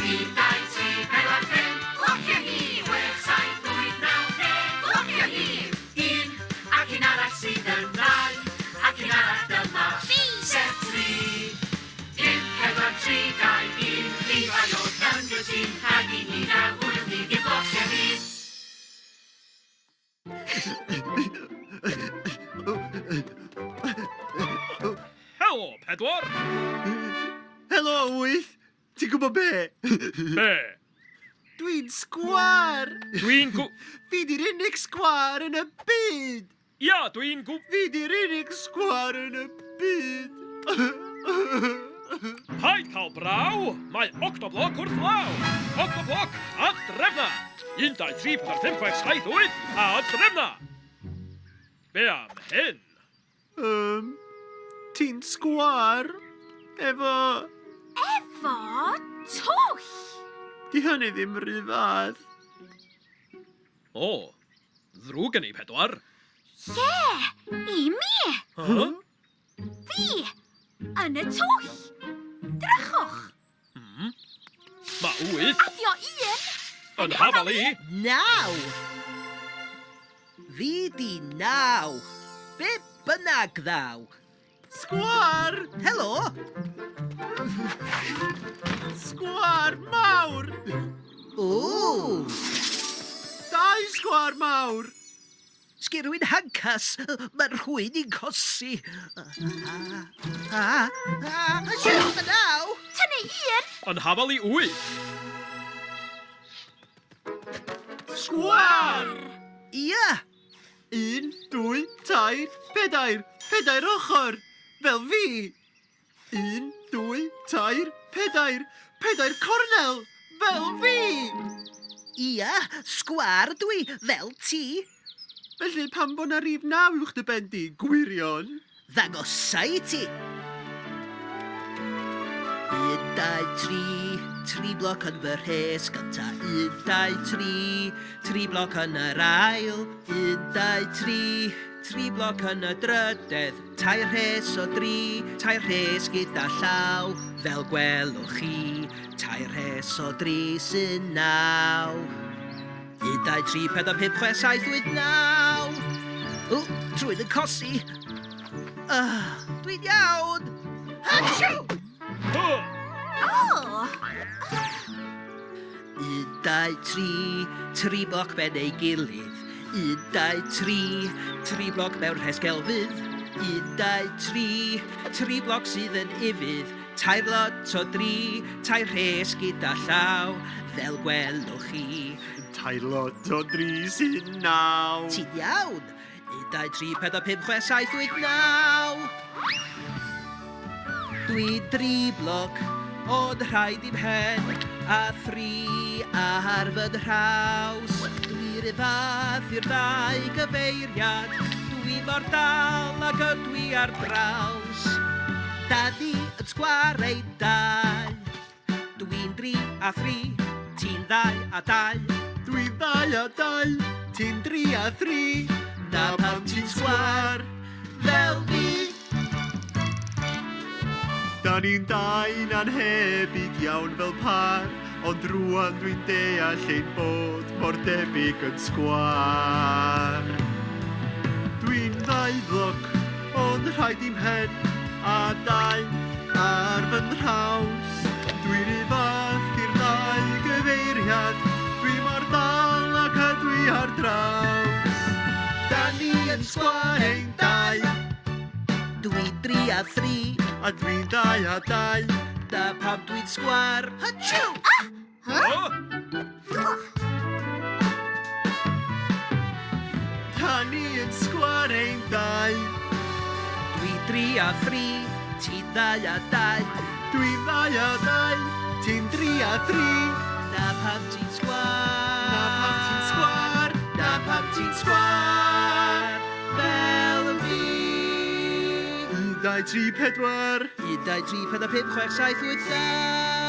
1, 2, 3, 4, 5. Blocio hi! 6, 7, 8, 9, 10. Blocio hi! 1, ac un arall sydd yn 2, ac un arall dyma. Sef 3. 5, 4, 3, 2, 1. Rhifau oll yn gytûn. Rhaid i ni gael hwyl, ni 'di'r blociau rhydd. Helo, pedwar! Helo, wyth! Ti'n gwybod be? Be? Dwi'n sgwar! Dwi'n gw... Fi di'r unig sgwar yn y byd! Ia, dwi'n gw... Fi di'r unig sgwar yn y byd! Paid cael braw! Mae Octoblock wrth law! Octoblock, a drefna! 1, 2, 3, 4, 5, 6, 7, 8, a drefna! Be am hyn? Ti'n sgwar efo... Efo twll! Di hynny ddim rhy fath. O, ddrwg gen i, pedwar. Lle? I mi! Huh? Fi! Yn y twll! Drychwch! Mae wyth Adio un! yn hafal i. Naw! Fi di naw. Be bynnag ddaw. Sgwar! Helo! Sgwar mawr! Ww! Dau sgwar mawr! Sgin rhywun hancas? Mae'r rhwyn i'n cosi. A, a, a, a, naw! Tynnu un! Yn hafal i wyth. Sgwar! Ia! Un, dwy, tair, pedair. Pedair ochr. Fel fi. Un, dwy, tair, pedair. Pedair cornel. Fel fi. Ia, sgwar dwi, fel ti. Felly pam bo' 'na rif naw uwch dy ben di, gwirion? Ddangosa i ti. Un, dau, tri, tri bloc yn fy rhes gynta. Un, dau, tri, tri bloc yn yr ail. Un, dau, tri, tri bloc yn y drydedd. Tair rhes o dri, tair rhes gyda llaw. Fel gwelwch chi, tair rhes o dri sy'n naw. 1, 2, 3, 4, 5, 6, 7, 8, 9. O, trwy'n y cosi. Dwi'n iawn. Achw! O! 1, 2, 3, tri bloc ben ei gilydd. 1, 2, 3, tri bloc mewn rhes gelfydd. 1, 2, 3, tri bloc sydd yn ufudd. Tair lot o dri, tair rhes gyda llaw, fel gwelwch chi. Tair lot o dri sy'n naw. Ti'n iawn! 1, 2, 3, 4, 5, 6, 7, 8, 9. Dwi'n dri bloc, ond rhaid i'm hen, a thri ar fy nhraws. Dwi 'run fath i'r ddau gyfeiriad, dwi mor dal ag ydw i ar draws. Da ni yn sgwar ein dau. Dwi'n dri a thri, ti'n ddau a dau. Dwi'n ddau a dau, ti'n dri a thri. Na pam ti'n sgwar fel fi. Da ni'n dau'n anhebyg iawn fel par, ond rŵan dwi'n deall ein bod mor debyg yn sgwar. Dwi'n ddau floc, ond rhaid i'm hen, a dau ar fy nhraws. Dwi'n rhy fath i'r ddau gyfeiriad, dwi mor dal ac ydw i ar draws. Da ni yn sgwar ein dau. Dwi'n dri a thri. A dwi'n dau a dau. Da pam dwi'n sgwar. Hychw! Ah! Da ni yn sgwar ein dau. Dwi'n dri a thri, ti'n ddau a dau. Dwi'n ddau a dau, ti'n dri a thri. Na pam ti'n sgwar. Na pam ti'n sgwar. Na pam ti'n sgwar. Fel fi. 1, 2, 3, 4. 1, 2, 3, 4, 5, 6, 7, 8, 9.